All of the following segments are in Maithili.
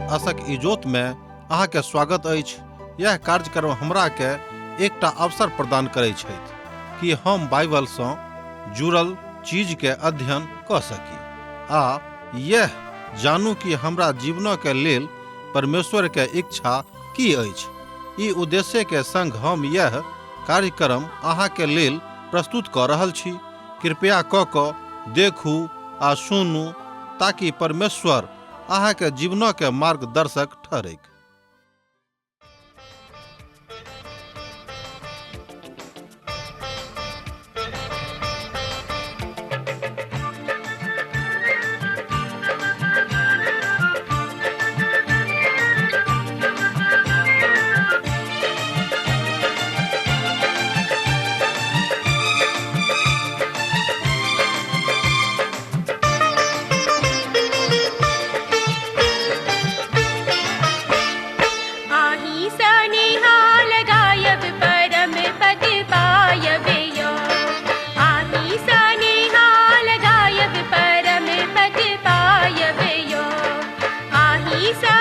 आशक इजोत में अहाँ के स्वागत अछि। यह कार्यक्रम हमरा के एकटा अवसर प्रदान करै छथि कि हम बाइबल सँ जुड़ल चीज के अध्ययन कऽ सकी आ यह जानू कि हमरा जीवन के लेल परमेश्वर के इच्छा की अछि। ई उद्देश्य के संग हम यह कार्यक्रम अहाँ के लेल प्रस्तुत कऽ रहल छी। कृपया कऽ कऽ देखू आ सुनू ताकि परमेश्वर अहाँ के जीवन के मार्गदर्शक ठहरैक। आही सनिहाल गायब परम पद पायब यो। आही सनिहाल गायब परम पद पायब यो। आही सा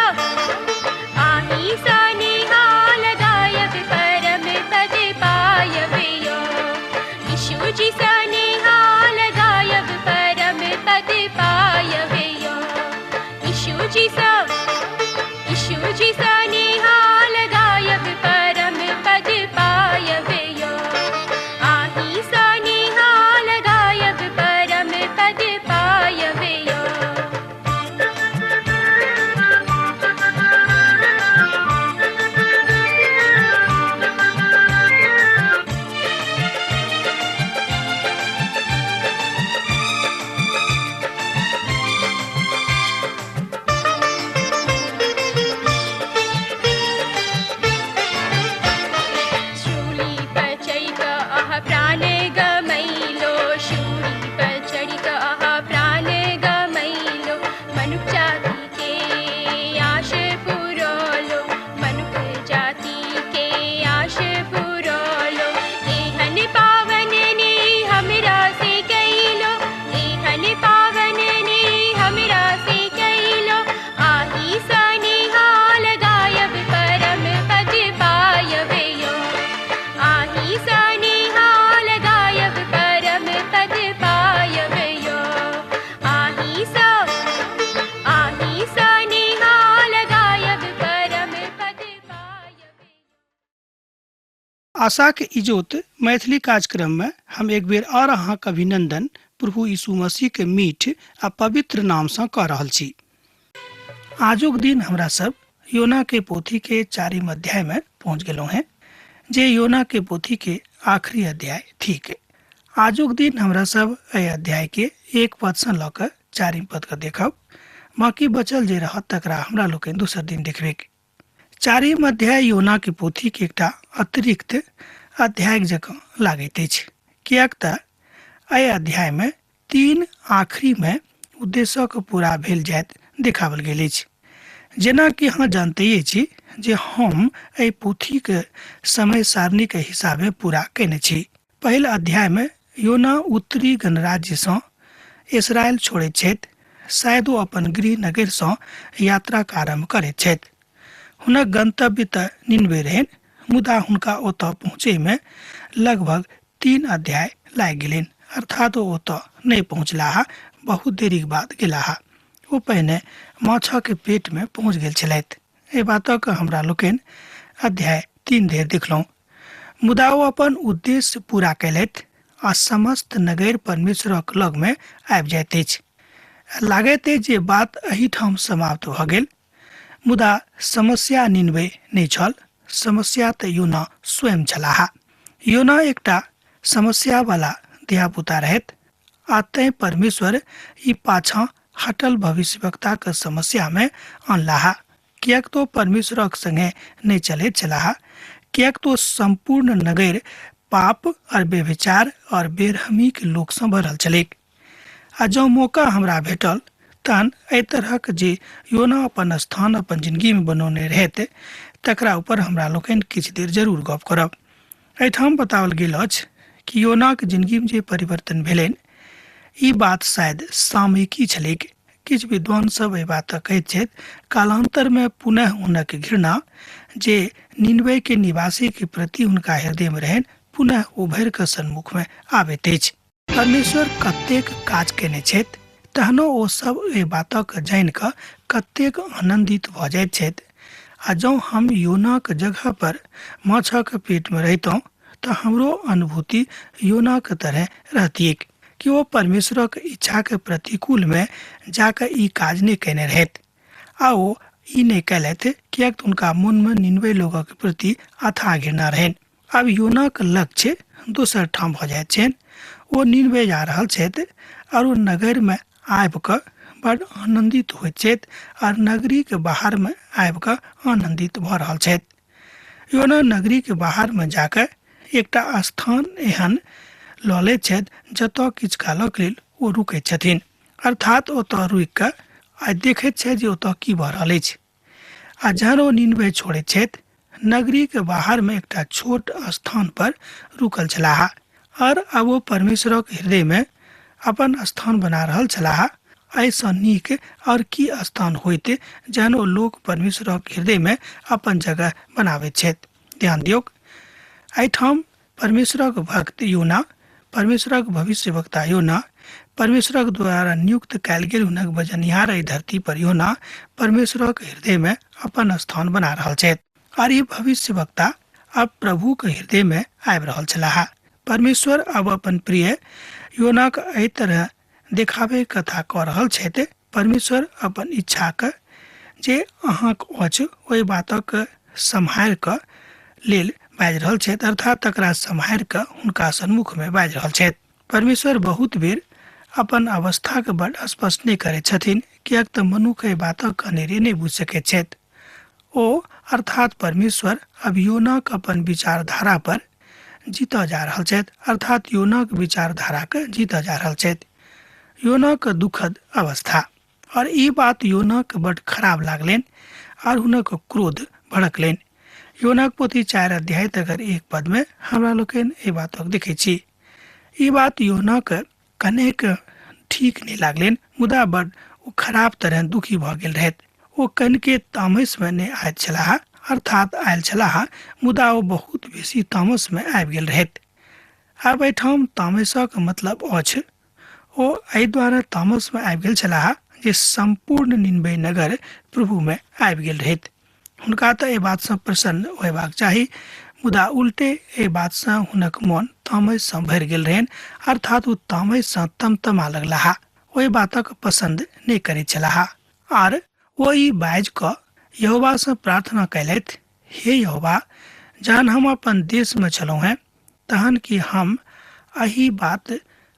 आही सनिहाल गायब परम पद पायब यो। यीशु जी सनिहाल गायब परम पद पायब यो। यीशु जी सा यीशु जी सनिहाल गायब परम पद पायब यो। आही सनिहाल गायब परम पद पायब यो। शूली पर चढ़ि कऽ अहाँ प्राण गमैलो। शूली पर चढ़ि कऽ अहाँ प्राण गमैलो। मनुख जाति के आश पुरौलो। मनुख जाति के आश पुरौलो। एहन पावन ने हमरा से कैलो। एहन पावन ने हमरा से कैलो। आही सनिहाल गायब परम पद पायब यो। आही सनिहाल गायब परम पद पायब यो। आही सा आही सनिहाल गायब परम पद पायब। आशाक इजोत मैथिली कार्यक्रम में हम एक बेर और अहाँक अभिनंदन प्रभु यीशु मसीह के मीठ आ पवित्र नाम सँ कऽ रहल छी। आजुक दिन हमरा सब योना के पोथी के 4 अध्याय में पहुंच गेलहुँ हैं, जे योना के पोथी के आखिरी अध्याय थिक। आजुक दिन हमरा सब एहि अध्याय के 1 पद सँ लऽ कऽ 4 पद के देखब, बाकी बचल जे रहत तकरा हमरा लोकनि दोसर दिन देखबेक। 4 अध्याय योना के पोथी के एकटा अतिरिक्त अध्याय जकाँ लागैत अछि, किएक तऽ एहि अध्याय में 3 आखिरी में उद्देश्यक पूरा भेल जाइत देखाओल गेल अछि। जेना कि अहाँ जानते छी जे हम एहि पोथी के समय सारणी के हिसाबे पूरा कयने छी। पहिल अध्याय में योना उत्तरी गणराज्य सँ इसराइल छोड़ैत छथि, शायद ओ अपन गृह नगर सँ यात्राक आरम्भ करैत छथि। हुनक गंतव्य तऽ निनवे रहनि, मुदा हुनका ओतऽ पहुँचै में लगभग 3 अध्याय लागि गेलनि, अर्थात ओ ओतऽ नहि पहुँचलाह, बहुत देरीक बाद गेलाह। ओ पहिने माछक पेट में पहुँच गेल छलथि। एहि बातक हमरा लोकनि अध्याय 3 धरि देखलहुँ। मुदा ओ अपन उद्देश्य पूरा कयलथि आ समस्त नगर परमेश्वरक लग में आबि जाइत अछि। लागैत अछि जे बात एहिठाम समाप्त भऽ गेल, मुदा समस्या निनवे नहि छल, समस्या तऽ योना स्वयं छलाह। योना एकटा समस्या वाला धियापुता रहथि आ तैं परमेश्वर ई पाछाँ हटल भविष्यवक्ताक समस्या में अनलाह, किएक तो परमेश्वरक संगे नहि चलैत छलाह, किएक तो सम्पूर्ण नगर पाप और व्यभिचार और बेरहमी के लोक सँ भरल छलैक। आ जँ मौका हमरा भेटल तहन एहि तरहक जे योना अपन स्थान अपन जिंदगी में बनौने रहैत तकरा ऊपर हमरा लोकनि किछु देर जरूर गप करब। एहिठाम बताओल गेल अछि कि योनाक जिंदगी में जे परिवर्तन भेलनि ई बात शायद सामयिकी छलैक, किछु विद्वान सब एहि बातक कहैत छथि, कालांतर में पुनः हुनक घृणा जे निनवे के निवासी के प्रति हुनका हृदय में रहनि पुनः उभरि कऽ सन्मुख में आबैत अछि। परमेश्वर कतेक काज केने छथि तहनो ओ सब एहि बातक जानि कऽ कतेक आनन्दित भऽ जाइत छथि। आ जँ हम योनाक जगह पर माछक पेट में रहितहुँ तऽ हमरो अनुभूति योनाक तरह रहतिऐक कि ओ परमेश्वरक इच्छाक प्रतिकूल में जाकऽ ई काज नहि कयने रहथि आ ओ ई नहि कयलथि किएक तऽ हुनका मोनमे निनवे लोकक प्रति अथाह घृणा रहनि। आब योनाक लक्ष्य दोसर ठाम भऽ जाइत छनि। ओ निनवे जा रहल छथि आओर ओ नगरमे आबि कऽ बड आनन्दित होइत छथि आओर नगरीके बाहरमे आबि कऽ आनन्दित भऽ रहल छथि। योना नगरीके बाहरमे जाकऽ एकटा स्थान एहन लऽ लैत छथि जतऽ किछु कालक लेल ओ रुकैत छथिन, अर्थात ओतऽ रुकि कऽ आ देखैत छथि जे ओतऽ की भऽ रहल अछि। आ जहन ओ निनवे छोड़ैत छथि, नगरीके बाहरमे एकटा छोट स्थान पर रुकल छलाह आओर आब ओ परमेश्वरक हृदयमे अपन स्थान बना रहल छलाह। एहिसँ नीक आओर की स्थान होइत जहन ओ लोक परमेश्वरक हृदयमे अपन जगह बनाबैत छथि। ध्यान दियौक, एहिठाम परमेश्वरक भक्त योना, परमेश्वरक भविष्यवक्ता योना, परमेश्वरक द्वारा नियुक्त कयल गेल हुनक बजनिहार एहि धरती पर योना परमेश्वरक हृदयमे अपन स्थान बना रहल छथि आओर ई भविष्यवक्ता आब प्रभुक हृदयमे आबि रहल छलाह। परमेश्वर आब अपन प्रिय योनाक एहि तरह देखाबे कथा कऽ रहल छथि। परमेश्वर अपन इच्छाक जे अहाँक अछि ओहि बातक सम्हारि कऽ लेल बाजि रहल छथि, अर्थात तकरा सम्हारि कऽ हुनका सन्मुखमे बाजि रहल छथि। परमेश्वर बहुत बेर अपन अवस्थाके बड स्पष्ट नहि करैत छथिन, किएक तऽ मनुख एहि बातक अनेरे नहि बुझि सकैत छथि। ओ अर्थात परमेश्वर अब योनाक अपन विचारधारा पर जीतऽ जा रहल छथि, अर्थात योनाक विचारधाराके जीतऽ जा रहल छथि। योनाक दुखद अवस्था और ई बात योनाक बड खराब लागलनि और हुनक क्रोध भड़कलनि। योनाक पोथी 4 अध्याय तकर 1 पद में हमरा लोकनि एहि बातक देखै छी। ई बात योनाक कनेक ठीक नहि लागलनि, मुदा बड ओ खराब तरह दुखी भऽ गेल रहथि। ओ कनिके तामसमे नहि आयल छलाह, अर्थात आयल छलाह मुदा ओ बहुत बेसी तामसमे आबि गेल रहथि। आब एहिठाम तामसक मतलब अछि ओ एहि दुआरे तामसमे आबि गेल छलाह जे सम्पूर्ण निनवे नगर प्रभुमे आबि गेल रहथि। हुनका तऽ एहि बातसँ प्रसन्न होयबाक चाही, मुदा उल्टे एहि बातसँ हुनक मन तामससँ भरि गेल रहनि, अर्थात ओ तामससँ तमतमा लगलाह। ओहि बातक पसन्द नहि करैत छलाह आर ओ ई बाजि कऽ यहोवासँ प्रार्थना कयलथि, हे यहोवा, जहन हम अपन देशमे छलहुँ हेँ तहन कि हम एहि बात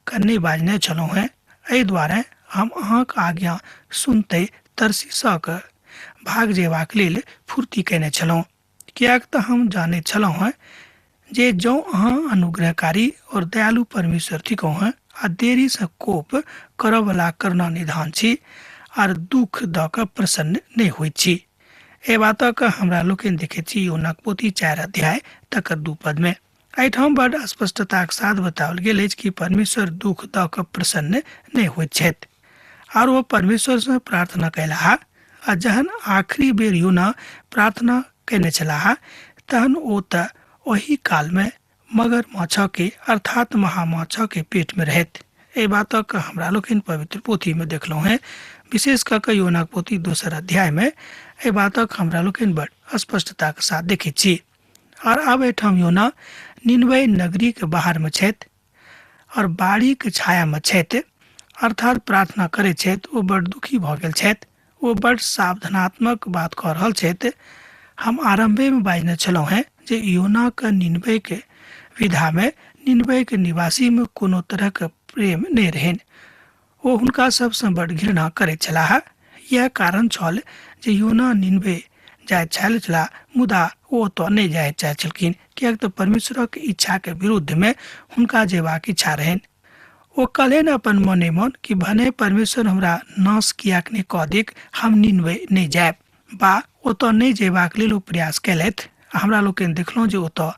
के नहि बाजने छलहुँ हेँ? एहि दुआरे हम अहाँक आज्ञा सुनते तरसीसक भाग जेबाक लेल फुर्ती कयने छलहुँ, किएक तऽ हम जानैत छलहुँ हेँ जे जँ अहाँ अनुग्रहकारी और दयालु परमेश्वर थिकहुँ हेँ आ देरीसँ कोप करऽवला करुणा निधान छी आर दुख दऽ कऽ प्रसन्न नहि होइत छी। एहि बातक हमरा लोकनि देखैत छी योनाक पोथी 4 अध्याय तकर 2 पद में। एहिठाम बड स्पष्टताक साथ बताओल गेल अछि कि परमेश्वर दुख दऽ कऽ प्रसन्न नहि होइत छथि। आर ओ परमेश्वरसँ प्रार्थना कयलाह आ जहन आखिरी बेर योना प्रार्थना कयने छलाह तहन ओ तऽ ओहि कालमे मगर माछके अर्थात महामाछके पेटमे रहैत। एहि बातक हमरा लोकनि पवित्र पोथीमे देखलहुँ हेँ, विशेष कऽ कऽ योनाक पोथी 2 अध्यायमे एहि बातक हमरा लोकनि बड़ स्पष्टताक साथ देखैत छी। और आब एहिठाम योना निनवे नगरीके बाहरमे छथि और बाड़ीके छायामे छथि, अर्थात प्रार्थना करैत छथि। ओ बड़ दुखी भऽ गेल छथि, ओ बड़ सावधानात्मक बात कऽ रहल छथि। हम आरम्भेमे बाजने छलहुँ हेँ जे योनाके निनवेके विधामे निनवेके निवासीमे कोनो तरहके प्रेम नहि रहनि। ओ हुनका सबसँ बड़ घृणा करैत छलाह। इएह कारण छल जे योना निनवे जाय छलाह, मुदा ओ ओतऽ नहि जाय चाहैत छलखिन, किएक तऽ परमेश्वरक इच्छाके विरुद्धमे हुनका जेबाक इच्छा रहनि। ओ कहलनि अपन मने मन कि भने परमेश्वर हमरा नाश किएक नहि कऽ देक, हम निनवे नहि जायब। बा ओतऽ नहि जेबाक लेल ओ प्रयास कयलथि। हमरा लोकनि देखलहुँ जे ओतऽ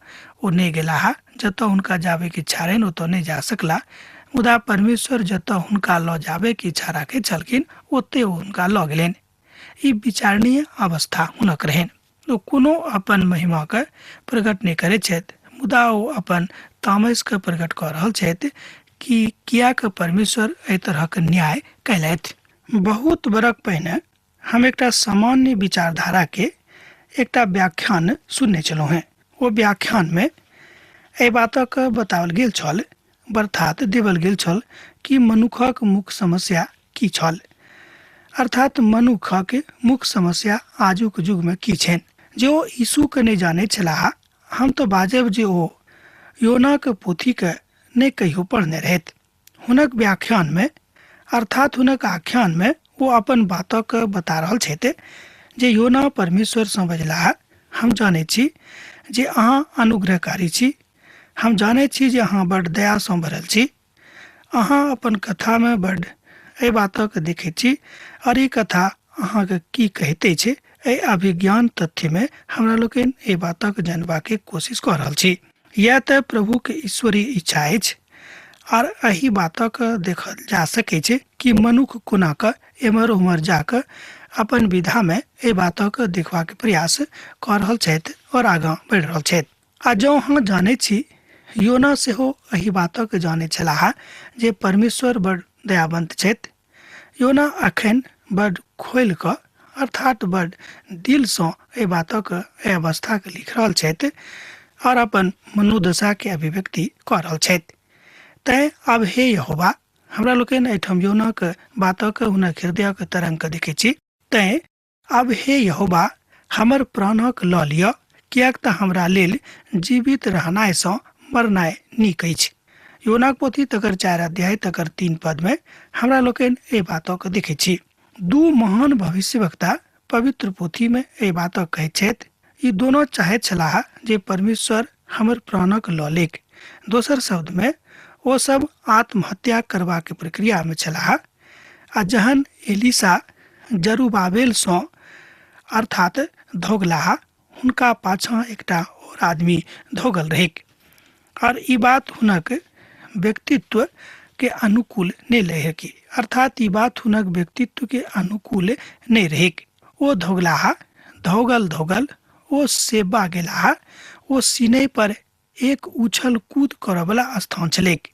ओ नहि गेलाह, जतऽ हुनका जाबैके इच्छा रहनि ओतऽ नहि जा सकला, मुदा परमेश्वर जतऽ हुनका लऽ जाबेके इच्छा राखैत छलखिन ओते ओ हुनका लऽ गेलनि। ई विचारणीय अवस्था हुनक रहनि। ओ कोनो अपन महिमाके प्रकट नहि करैत छथि, मुदा ओ अपन तामसके प्रकट कऽ रहल छथि कि कियाक परमेश्वर एहि तरहक न्याय कयलथि। बहुत बरख पहिने हम एकटा सामान्य विचारधाराके एकटा व्याख्यान सुनने छलहुँ हेँ। ओ व्याख्यानमे एहि बातक बताओल गेल छल, अर्थात देवल गेल छल कि मनुखक मुख्य समस्या की छल, अर्थात मनुखक मुख्य समस्या आजुक युगमे की छनि। जे ओ यीशुके नहि जानैत छलाह, हम तऽ बाजब जे ओ योनाक पोथीके नहि कहियो पढ़ने रहथि। हुनक व्याख्यानमे अर्थात हुनक आख्यानमे ओ अपन बातक बता रहल छथि जे योना परमेश्वरसँ बजलाह, हम जानैत छी जे अहाँ अनुग्रहकारी छी, हम जानैत छी जे अहाँ बड्ड दयासँ भरल छी, अहाँ अपन कथामे बड्ड एहि बातक देखैत छी आओर ई कथा अहाँके की कहैत अछि, एहि अभिज्ञान तथ्यमे हमरा लोकनि एहि बातक जानबाके कोशिश कऽ रहल छी। यैह तऽ प्रभुके ईश्वरीय इच्छा अछि आर एहि बातक देखल जा सकै छै कि मनुख कोना कऽ एम्हर ओम्हर जा कऽ अपन विधामे एहि बातक देखबाक प्रयास कऽ रहल छथि आओर आगाँ बढ़ि रहल छथि। आ जँ अहाँ जानैत छी, योना सेहो एहि बातक जानैत छलाह जे परमेश्वर बड़ दयावंत छथि। योना अखन बड़ खोलि कऽ अर्थात बड़ दिलसँ एहि बातक एहि अवस्थाके लिख रहल छथि आओर अपन मनोदशाके अभिव्यक्ति कऽ रहल छथि। तैँ आब हे यहोवा, हमरा लोकनि एहिठाम योनाक बातक हुनक हृदयक तरंगके देखै छी। तैँ आब हे यहोवा, हमर प्राणक लऽ लिअ, किएक तऽ हमरा लेल जीवित रहनाइसँ मरनाइ नीक अछि। योनाक पोथी तकर 4 अध्याय तकर 3 पदमे हमरा लोकनि एहि बातक देखैत छी। दू महान भविष्यवक्ता पवित्र पोथीमे एहि बातक कहैत छथि। ई दोनो चाहैत छलाह जे परमेश्वर हमर प्राणक लऽ लेक। दोसर शब्दमे ओ सब आत्महत्या करबाक प्रक्रियामे छलाह। आ जहन एलिसा जरुबाबेलसँ अर्थात धोगलाह, हुनका पाछाँ एकटा और आदमी धोगल रहैक और ई बात हुनक व्यक्तित्व के अनुकूल नहि रहैक, अर्थात ई बात हुनक व्यक्तित्व के अनुकूल नहि रहैक। ओ धोगलाह, धोगल धोगल ओ सेबा गेलाह। ओ सीनै पर एक उछल कूद करऽवला स्थान छलैक।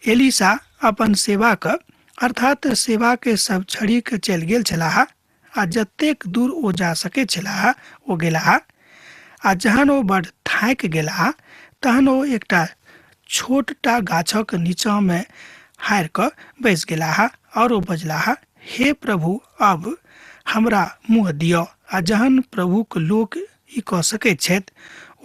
एलिसा अपन सेवाक अर्थात सेवाके सब छड़ी के चलि गेल छलाह आ जतेक दूर ओ जा सकैत छलाह ओ गेलाह। आ जहन ओ बड़ थाकि गेलाह तहन ओ एकटा छोटटा गाछक नीचाँमे हारि कऽ बैस गेलाह और ओ बजलाह, हे प्रभु, अब हमरा मुँह दिअ। आ जहन प्रभुक लोक ई कऽ सकैत छथि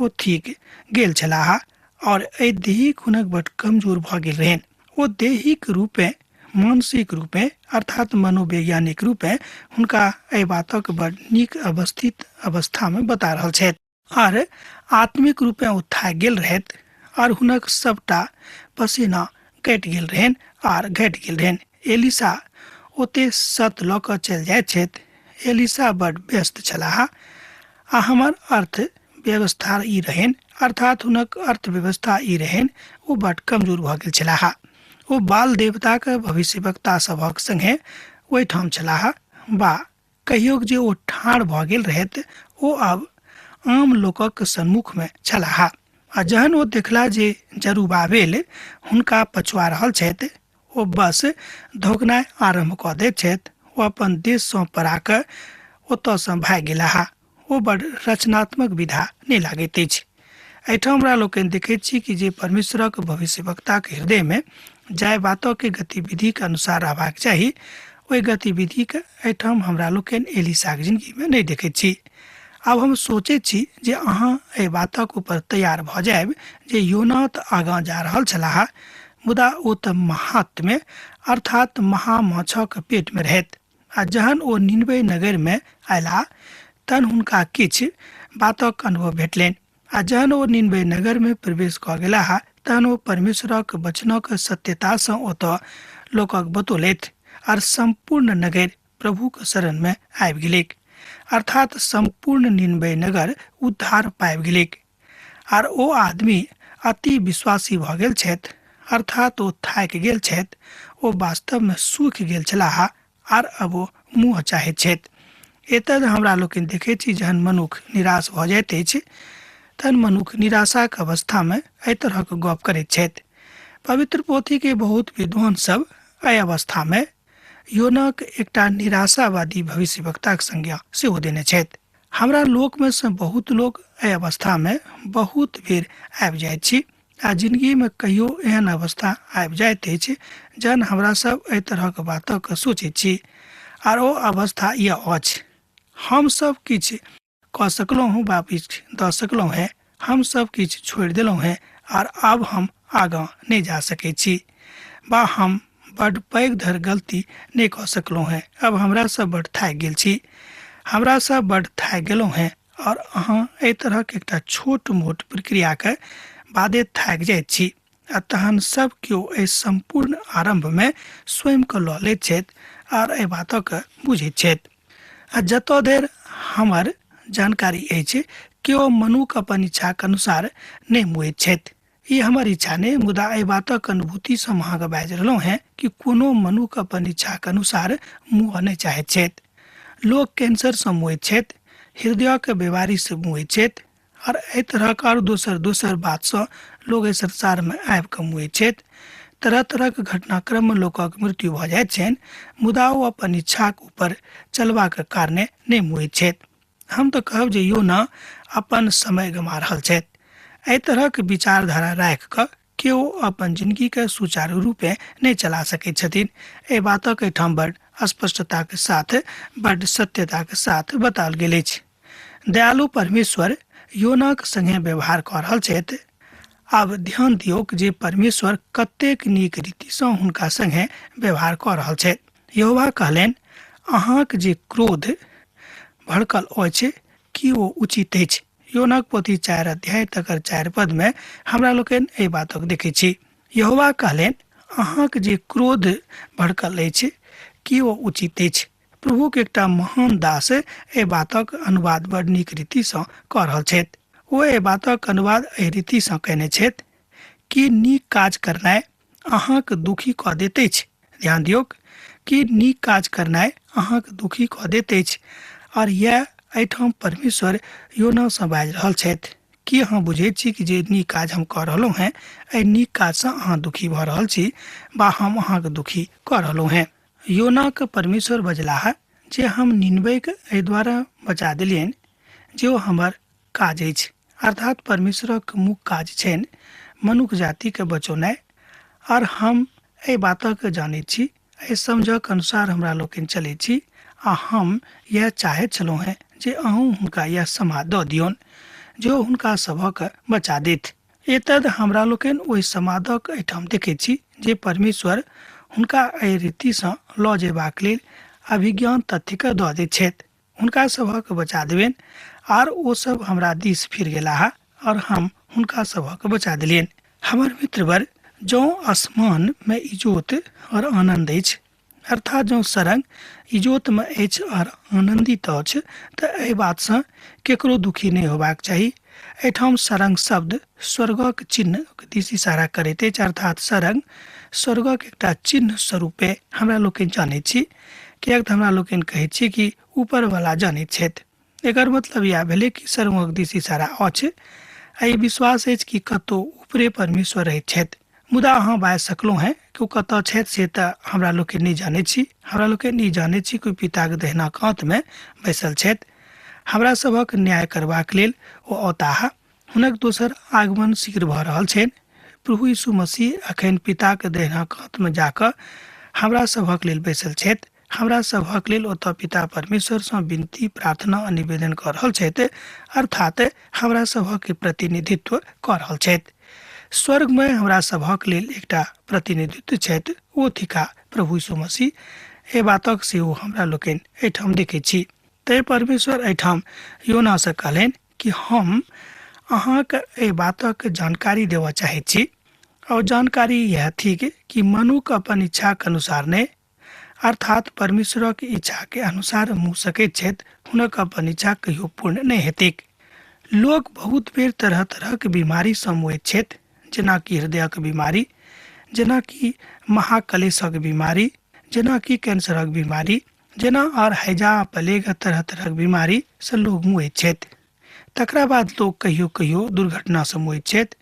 ओ थिक गेल छलाह और एहि देहिक हुनक बड कमजोर भऽ गेल रहनि। ओ दैहिक रूपेँ, मानसिक रूपेँ अर्थात मनोवैज्ञानिक रूपेँ हुनका एहि बातक बड नीक अवस्थित अवस्थामे बता रहल छथि। आर आत्मिक रूपेँ ओ थाकि गेल रहथि और हुनक सबटा पसीना कटि गेल रहनि आर घटि गेल रहनि। एलिसा ओते सत लऽ कऽ चलि जाइत छथि। एलिसा बड व्यस्त छलाह आ हमर अर्थ व्यवस्था ई रहनि, अर्थात हुनक अर्थव्यवस्था ई रहनि, ओ बड कमजोर भऽ गेल छलाह। ओ बाल देवताक भविष्यवक्ता सभक संगे ओहिठाम छलाह बा कहियोक जे ओ ठाढ़ भऽ गेल रहथि ओ आब आम लोकक सम्मुखमे छलाह। आ जहन ओ देखला जे जरुबाबेल हुनका पछुआ रहल छथि, ओ बस धोकनाइ आरम्भ कऽ दैत छथि। ओ अपन देशसँ पड़ा कऽ ओतऽसँ भागि गेलाह। ओ बड़ रचनात्मक विधा नहि लागैत अछि। एहिठाम हमरा लोकनि देखैत छी कि जे परमेश्वरक भविष्यवक्ताक हृदयमे जाहि बातके गतिविधिक अनुसार रहबाक चाही, ओहि गतिविधिके एहिठाम हमरा लोकनि एलिसाक जिंदगीमे नहि देखैत छी। आब हम सोचैत छी जे अहाँ एहि बातक ऊपर तैयार भऽ जायब जे योना तऽ आगाँ जा रहल छलाह, मुदा ओ तऽ महात्म्य अर्थात महामाछक पेटमे रहैत। आ जहन ओ निनवे नगरमे अयलाह तहन हुनका किछु बातक अनुभव भेटलनि। आ जहन ओ निनवे नगरमे प्रवेश कऽ गेलाह तहन ओ परमेश्वरक वचनक सत्यतासँ ओतऽ लोकक बतौलथि आर सम्पूर्ण नगर प्रभुक शरणमे आबि गेलैक, अर्थात सम्पूर्ण निनवे नगर उद्धार पाबि गेलैक। आर ओ आदमी अति विश्वासी भऽ गेल छथि अर्थात ओ थाकि गेल छथि, ओ वास्तवमे सूखि गेल छलाह आर अब ओ मुँह चाहैत छथि। एतऽ हमरा लोकनि देखैत छी जहन मनुख निराश भऽ जाइत अछि तहन मनुख निराशाक अवस्थामे एहि तरहक गप करैत छथि। पवित्र पोथीके बहुत विद्वान सब एहि अवस्थामे योनाक एकटा निराशावादी भविष्यवक्ताक संज्ञा सेहो देने छथि। हमरा लोकमे सँ बहुत लोक एहि अवस्थामे बहुत बेर आबि जाइत छी आ जिंदगीमे कहियो एहन अवस्था आबि जाइत अछि जहन हमरा सब एहि तरहक बातक सोचैत छी आर ओ अवस्था यह अछि, हम सब किछु कऽ सकलहुँ हँ, वापिस दऽ सकलहुँ हेँ, हम सब किछु छोड़ि देलहुँ हेँ आर आब हम आगाँ नहि जा सकै छी बा हम बड्ड पैघ धरि गलती नहि कऽ सकलहुँ हेँ, अब हमरा सब बड्ड थाकि गेल छी, हमरा सब बड्ड थाकि गेलहुँ हेँ। और अहाँ एहि तरहक एकटा छोट मोट प्रक्रियाके बादे थाकि जाइत छी आ तहन सब केओ एहि सम्पूर्ण आरम्भमे स्वयंके लऽ लैत छथि आर एहि बातके बुझैत छथि। आ जतऽ धरि हमर जानकारी अछि केओ मनुख अपन इच्छाके अनुसार नहि मुएत छथि। ई हमर इच्छा नहि, मुदा एहि बातक अनुभूतिसँ हम अहाँके बाजि रहलहुँ हेँ कि कोनो मनुख अपन इच्छाके अनुसार मुँह नहि चाहैत छथि। लोक कैंसरसँ मुएत छथि, हृदयके बीमारीसँ मुएत छथि आर एहि तरहक आर दोसर दोसर बातसँ लोक एहि संसारमे आबि कऽ मुएत छथि। तरह तरहक घटनाक्रममे लोकक मृत्यु भऽ जाइत छनि, मुदा ओ अपन इच्छाक ऊपर चलबाक कारणे नहि मुएत छथि। हम तऽ कहब जे योना अपन समय गमा रहल छथि। एहि तरहक विचारधारा राखि कऽ केओ अपन जिंदगीके सुचारू रूपे नहि चला सकैत छथिन। एहि बातक एहिठाम बड्ड स्पष्टताके साथ, बड्ड सत्यताके साथ बताओल गेल अछि। दयालु परमेश्वर योनाक संगे व्यवहार कऽ रहल छथि। आब ध्यान दियौक जे परमेश्वर कतेक नीक रीतिसँ हुनका संगे व्यवहार कऽ रहल छथि। यहोवा कहलनि, अहाँक जे क्रोध भड़कल अछि की ओ उचित अछि? योनाक पोथी 4 अध्याय तकर 4 पदमे हमरा लोकनि एहि बातक देखै छी। यहोवा कहलनि, अहाँक जे क्रोध भड़कल अछि की ओ उचित अछि? प्रभुक एकटा महान दास एहि बातक अनुवाद बड़ नीक रीतिसँ कऽ रहल छथि। ओ एहि बातक अनुवाद एहि रीतिसँ कयने छथि कि नीक काज करनाइ अहाँक दुखी कऽ दैत अछि। ध्यान दियौक कि नीक काज करनाइ अहाँक दुखी कऽ दैत अछि। और यैह एहिठाम परमेश्वर योनासँ बाजि रहल छथि। की अहाँ बुझैत छी कि जे नीक काज हम कऽ रहलहुँ हेँ एहि नीक काजसँ अहाँ दुखी भऽ रहल छी बा हम अहाँके दुखी कऽ रहलहुँ हेँ? योनाके परमेश्वर बजलाह जे हम निनबेके एहि द्वारा बचा देलियनि जे ओ हमर काज अछि। अर्थात परमेश्वरक मुख्य काज छनि मनुख जातिके बचौनाइ। आर हम एहि बातक जानैत छी, एहि समझक अनुसार हमरा लोकनि चलैत छी आ हम यैह चाहैत छलहुँ हेँ जे अहूँ हुनका यैह समाद दऽ दियौन जे ओ हुनका सभक बचा देथि। एतद हमरा लोकनि ओहि समादक एहिठाम देखैत छी जे परमेश्वर हुनका एहि रीतिसँ लऽ जयबाक लेल अभिज्ञान तथ्यके दऽ दैत छथि। हुनका सभक बचा देबनि आर ओ सब हमरा दिस फिर गेलाह और हम हुनका सभक बचा देलियनि। हमर मित्रवर, जँ आसमान में इजोत और आनंद अछि, अर्थात जँ सरंग इजोत में अछि और आनंदित अछि, तऽ एहि बातसँ केकरो दुखी नहि होबाक चाही। एहिठाम सरंग शब्द स्वर्गक चिन्ह दिस इशारा करैत अछि, अर्थात सरंग स्वर्गक एकटा चिन्ह स्वरूपे हमरा लोकनि जानैत छी, किएक तऽ हमरा लोकनि कहैत छी कि ऊपर वाला जानैत छथि। एकर मतलब इएह भेलै कि स्वर्गक दिस इशारा अछि आ ई विश्वास अछि कि कतौ ऊपरे परमेश्वर रहैत छथि। मुदा अहाँ बाजि सकलहुँ हेँ कि ओ कतऽ छथि से तऽ हमरा लोकनि नहि जानैत छी। हमरा लोकनि ई जानैत छी कि पिताक दहिना कातमे बैसल छथि। हमरा सभक न्याय करबाक लेल ओ औताह। हुनक दोसर आगमन शीघ्र भऽ रहल छनि। प्रभु यीशु मसीह अखन पिताक दहिना कातमे जाकऽ हमरा सभक लेल बैसल छथि। हमरा सभक लेल ओतऽ पिता परमेश्वरसँ विनती, प्रार्थना आ निवेदन कऽ रहल छथि, अर्थात हमरा सभक प्रतिनिधित्व कऽ रहल छथि। स्वर्गमे हमरा सभक लेल एकटा प्रतिनिधित्व छथि, ओ थिका प्रभु यीशु मसीह। एहि बातक सेहो हमरा लोकनि एहिठाम देखैत छी। तैँ परमेश्वर एहिठाम योनासँ कहलनि कि हम अहाँके एहि बातक जानकारी देबऽ चाहैत छी, और जानकारी इएह थिक कि मनुख अपन इच्छाक अनुसार नहि, अर्थात परमेश्वरक इच्छा के अनुसार मुँह सकैत छथि, हुनक अपन इच्छा कहियो पूर्ण नहि हेतैक। लोक बहुत बेर तरह तरहक बीमारी सँ मुएत छथि, जेनाकि हृदयक बीमारी, जेनाकि महाकलेशक बीमारी, जेनाकि कैंसरक बीमारी, जेना आओर हैजा प्लेग तरह तरहक बीमारी सँ लोग मुएत छथि। तकरा बाद लोग कहियो कहियो दुर्घटना सँ मुएत छथि।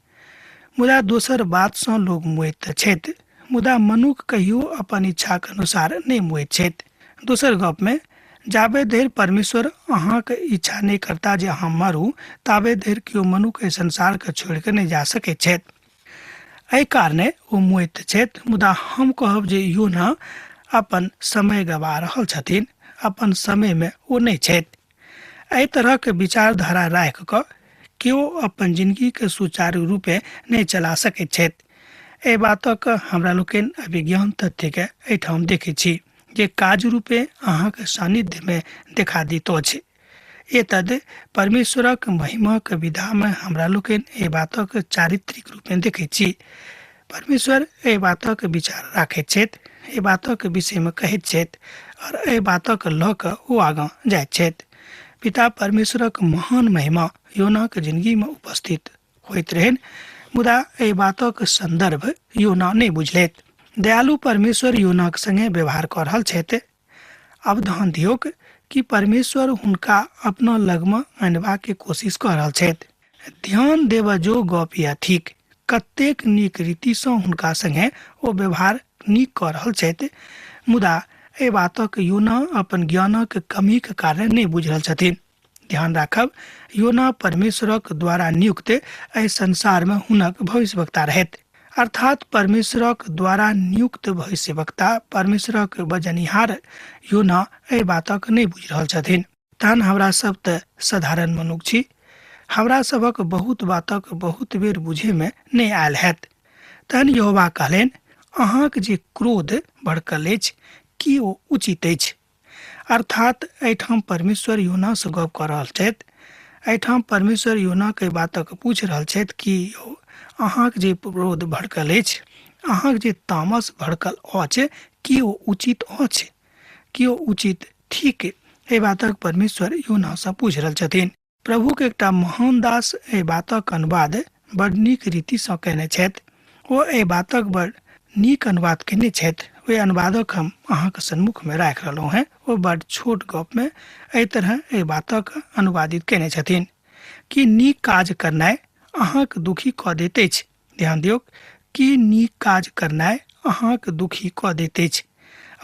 मुदा दोसर बात सँ लोग मुएत तऽ छथि, मुदा मनुख कहियो अपन इच्छाक अनुसार नहि मुएत छथि। दोसर गप में जाबे धरि परमेश्वर अहाँके इच्छा नहि करता जे अहाँ मरू, ताबे धरि केओ मनुख एहि संसारके छोड़ि कऽ नहि जा सकैत छथि। एहि कारणे ओ मुएत छथि। मुदा हम कहब जे योना अपन समय गवा रहल छथिन, अपन समयमे ओ नहि छथि। एहि तरहक विचारधारा राखि कऽ केओ अपन जिंदगीके सुचारू रूपे नहि चला सकैत छथि। एहि बातक हमरा लोकनि अभिज्ञान तथ्यके एहिठाम देखैत छी जे काज रूपे अहाँके सानिध्यमे देखा दैत अछि। एतद परमेश्वरक महिमाक विधामे हमरा लोकनि एहि बातक चारित्रिक रूपे देखैत छी। परमेश्वर एहि बातक विचार राखैत छथि, एहि बातक विषयमे कहैत छथि आओर एहि बातक लऽ कऽ ओ आगाँ जाइत छथि। पिता परमेश्वरक महान महिमा योनाक जिंदगीमे उपस्थित होइत रहनि, मुदा एहि बातक संदर्भ योना नहि बुझलथि। दयालु परमेश्वर योनाक संगे व्यवहार कऽ रहल छथि। अब ध्यान दियौक कि परमेश्वर हुनका अपना लगमे अनबाके कोशिश कऽ रहल छथि। ध्यान देबऽ जो गप यह थिक, कतेक नीक रीतिसँ हुनका संगे ओ व्यवहार नीक कऽ रहल छथि, मुदा एहि बातक योना अपन ज्ञानक कमीक कारण नहि बुझि रहल छथिन। ध्यान राखब, योना परमेश्वरक द्वारा नियुक्त एहि संसारमे हुनक भविष्यवक्ता रहथि। अर्थात परमेश्वरक द्वारा नियुक्त भविष्यवक्ता, परमेश्वरक बजनिहार योना एहि बातक नहि बुझि रहल छथिन। तहन हमरा सब तऽ साधारण मनुख छी, हमरा सभक बहुत बातक बहुत बेर बुझेमे नहि आयल हैत। तहन यहोवा कहलनि, अहाँक जे क्रोध भड़कल अछि की ओ उचित अछि? अर्थात एहिठाम परमेश्वर योनासँ गप कऽ रहल छथि। एहिठाम परमेश्वर योनाके एहि बातक पूछि रहल छथि कि यौ अहाँक जे क्रोध भड़कल अछि, अहाँक जे तामस भड़कल अछि, की ओ उचित अछि? की ओ उचित थिक? एहि बातक परमेश्वर योनासँ पूछि रहल छथिन। प्रभुक एकटा महान दास एहि बातक अनुवाद बड़ नीक रीतिसँ कयने छथि। ओ एहि बातक बड़ नीक अनुवाद कयने छथि। ओहि अनुवादक हम अहाँके सन्मुखमे राखि रहलहुँ हेँ। ओ बड़ छोट गपमे एहि तरह एहि बातक अनुवादित कयने छथिन कि नीक काज करनाइ अहाँके दुखी कऽ दैत अछि। ध्यान दियौक कि नीक काज करनाइ अहाँके दुखी कऽ दैत अछि।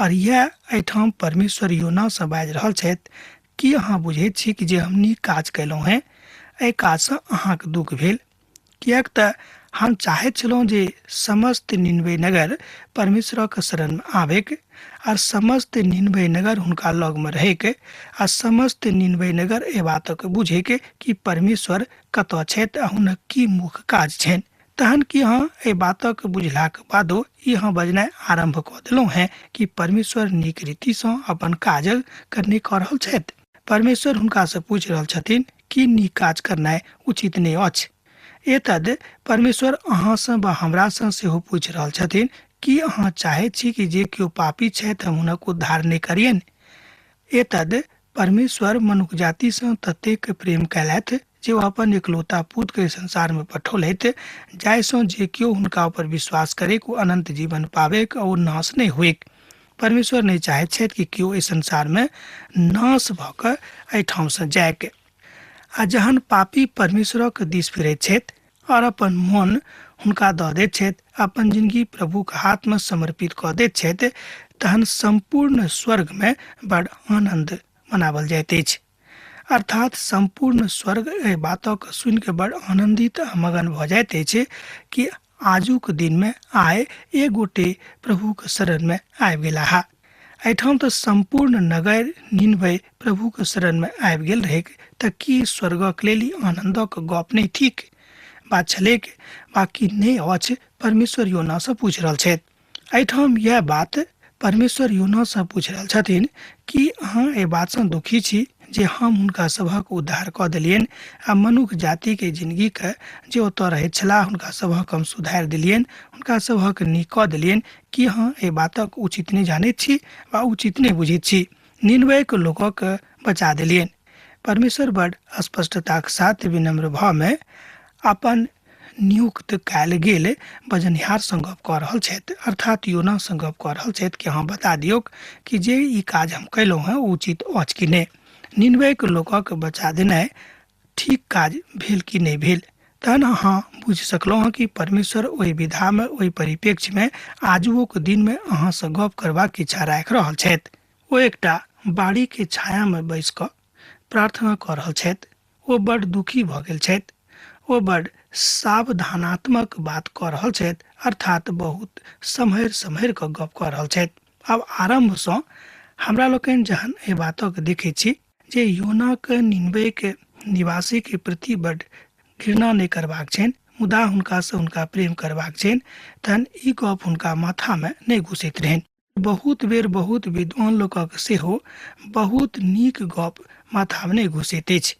आओर इएह एहिठाम परमेश्वर योनासँ बाजि रहल छथि कि अहाँ बुझैत छी कि जे हम नीक काज कयलहुँ हेँ, एहि काजसँ अहाँके दुःख भेल? किएक तऽ हम चाहैत छलहुँ जे समस्त निनवे नगर परमेश्वरक शरणमे आबैक आर समस्त निनवे नगर हुनका लगमे रहैक आ समस्त निनवे नगर एहि बातक बुझैक कि परमेश्वर कतऽ छथि आ हुनक की मुख्य काज छनि। तहन की अहाँ एहि बातक बुझलाक बादो ई अहाँ बजनाइ आरम्भ कऽ देलहुँ हेँ कि परमेश्वर नीक रीतिसँ अपन काज नहि कऽ रहल छथि? परमेश्वर हुनकासँ पूछि रहल छथिन कि नीक काज करनाइ उचित नहि अछि? एतद परमेश्वर अहाँसँ वा हमरासँ सेहो पूछि रहल छथिन कि अहाँ चाहैत छी कि जे केओ पापी छथि हम हुनक उद्धार नहि करियनि? एतद परमेश्वर मनुख जातिसँ ततेक प्रेम कयलथि जे ओ अपन एकलौता पुत्रके संसारमे पठौलथि, जाहिसँ जे केओ हुनका ऊपर विश्वास करैक ओ अनन्त जीवन पाबैक ओ नाश नहि होइक। परमेश्वर नहि चाहैत छथि कि केओ एहि संसारमे नाश भऽ कऽ एहिठामसँ जाइक। आ जहन पापी परमेश्वरक दिस फिरैत छथि आओर अपन मन हुनका दऽ दैत छथि, अपन जिंदगी प्रभुक हाथमे समर्पित कऽ दैत छथि, तहन सम्पूर्ण स्वर्गमे बड़ आनन्द मनावल जाइत अछि। अर्थात सम्पूर्ण स्वर्ग एहि बातक सुनि कऽ बड़ आनन्दित आ मगन भऽ जाइत अछि कि आजुक दिनमे आइ एक गोटे प्रभुक शरणमे आबि गेलाह। एहिठाम तऽ सम्पूर्ण नगर निनवे प्रभुक शरणमे आबि गेल रहैक, तऽ की स्वर्गक लेल ई आनन्दक गप नहि थिक? बात छलैक वा कि नहि अछि, परमेश्वर योनासँ पूछि रहल छथि। एहिठाम यैह बात परमेश्वर योनासँ पूछि रहल छथिन कि अहाँ एहि बातसँ दुखी छी जे हम हुनका सभक उद्धार कऽ देलियनि आ मनुख जातिके जिनगीके जे ओतऽ रहैत छलाह हुनका सभक हम सुधारि देलियनि, हुनका सभक नीक कऽ देलियनि, की अहाँ एहि बातक उचित नहि जानैत छी वा उचित नहि बुझैत छी? निनवेक लोकक बचा देलियनि। परमेश्वर बड़ स्पष्टताक साथ विनम्र भावमे अपन नियुक्त कयल गेल बजनिहार सँ गप कऽ रहल छथि, अर्थात योना सँ गप कऽ रहल छथि कि अहाँ बता दियौक कि जे ई काज हम कयलहुँ हेँ ओ उचित अछि कि नहि, निनवेके लोकक बचा देनाइ ठीक काज भेल कि नहि भेल। तहन अहाँ बुझि सकलहुँ हँ कि परमेश्वर ओहि विधामे, ओहि परिप्रेक्ष्यमे आजुओक दिनमे अहाँसँ गप करबाक इच्छा राखि रहल छथि। ओ एकटा बाड़ीके छायामे बैसि कऽ प्रार्थना कऽ रहल छथि। ओ बड्ड दुखी भऽ गेल छथि। ओ बड्ड सावधानात्मक बात कऽ रहल छथि, अर्थात बहुत सम्हरि सम्हरि कऽ गप कऽ रहल छथि। आब आरम्भसँ हमरा लोकनि जहन एहि बातक देखै छी जे योनाक निनवेके निवासीके प्रति बड्ड घृणा नहि करबाक छनि, मुदा हुनकासँ हुनका प्रेम करबाक छनि, तहन ई गप हुनका माथामे नहि घुसैत रहनि। बहुत बेर बहुत विद्वान लोकक सेहो बहुत नीक गप माथामे नहि घुसैत अछि।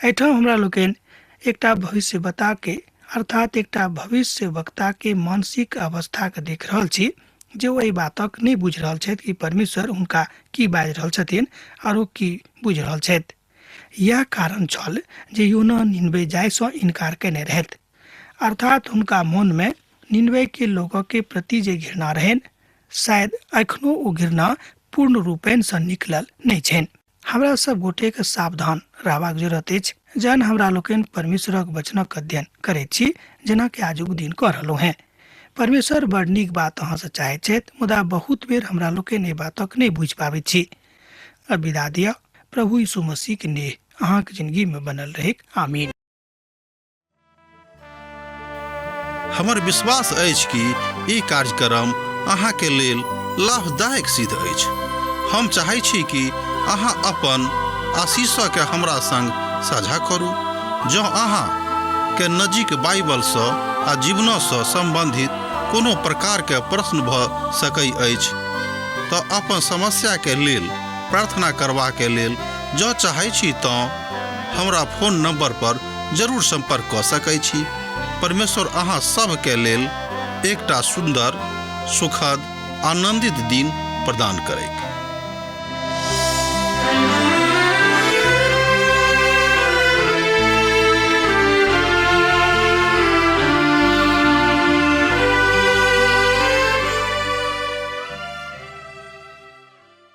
एहिठाम हमरा लोकनि एकटा भविष्यवक्ताके, अर्थात एकटा भविष्य वक्ताके मानसिक अवस्थाके देख रहल छी जे ओ एहि बातक नहि बुझि रहल छथि कि परमेश्वर हुनका की बाजि रहल छथिन आरो की बुझि रहल छथि। इएह कारण छल जे योना निनवे जायसँ इनकार कयने रहथि। अर्थात हुनका मोनमे निनवे के लोकके प्रति जे घृणा रहनि, शायद एखनो ओ घृणा पूर्ण रूपेणसँ निकलल नहि छनि। हमरा सब गोटेके सावधान रहबाक जरूरत अछि जहन हमरा लोकनि परमेश्वरक वचनक अध्ययन करैत छी, जेनाकि आजुक दिन कऽ रहलहुँ हेँ। परमेश्वर बड़ नीक बात अहाँसँ चाहैत छथि, मुदा बहुत बेर हमरा लोकनि एहि बातक नहि बुझि पाबैत छी। अब विदा दिअ। प्रभु यीशु मसीहके नेह अहाँके जिंदगीमे बनल रहैक। आमीन। हमर विश्वास अछि कि ई कार्यक्रम अहाँके लेल लाभदायक सिद्ध अछि। हम चाहै छी कि अहाँ अपन आशीषके हमरा संग साझा करू। जँ अहाँ के नजीक बाइबलसँ आ जीवनसँ सम्बन्धित कोनो प्रकारके प्रश्न भऽ सकै अछि तऽ अपन समस्याके लेल प्रार्थना करबाके लेल जँ चाहै छी तँ हमरा फोन नंबर पर जरूर संपर्क कऽ सकै छी। परमेश्वर अहाँ सभके लेल एकटा सुन्दर, सुखद, आनंदित दिन प्रदान करैक।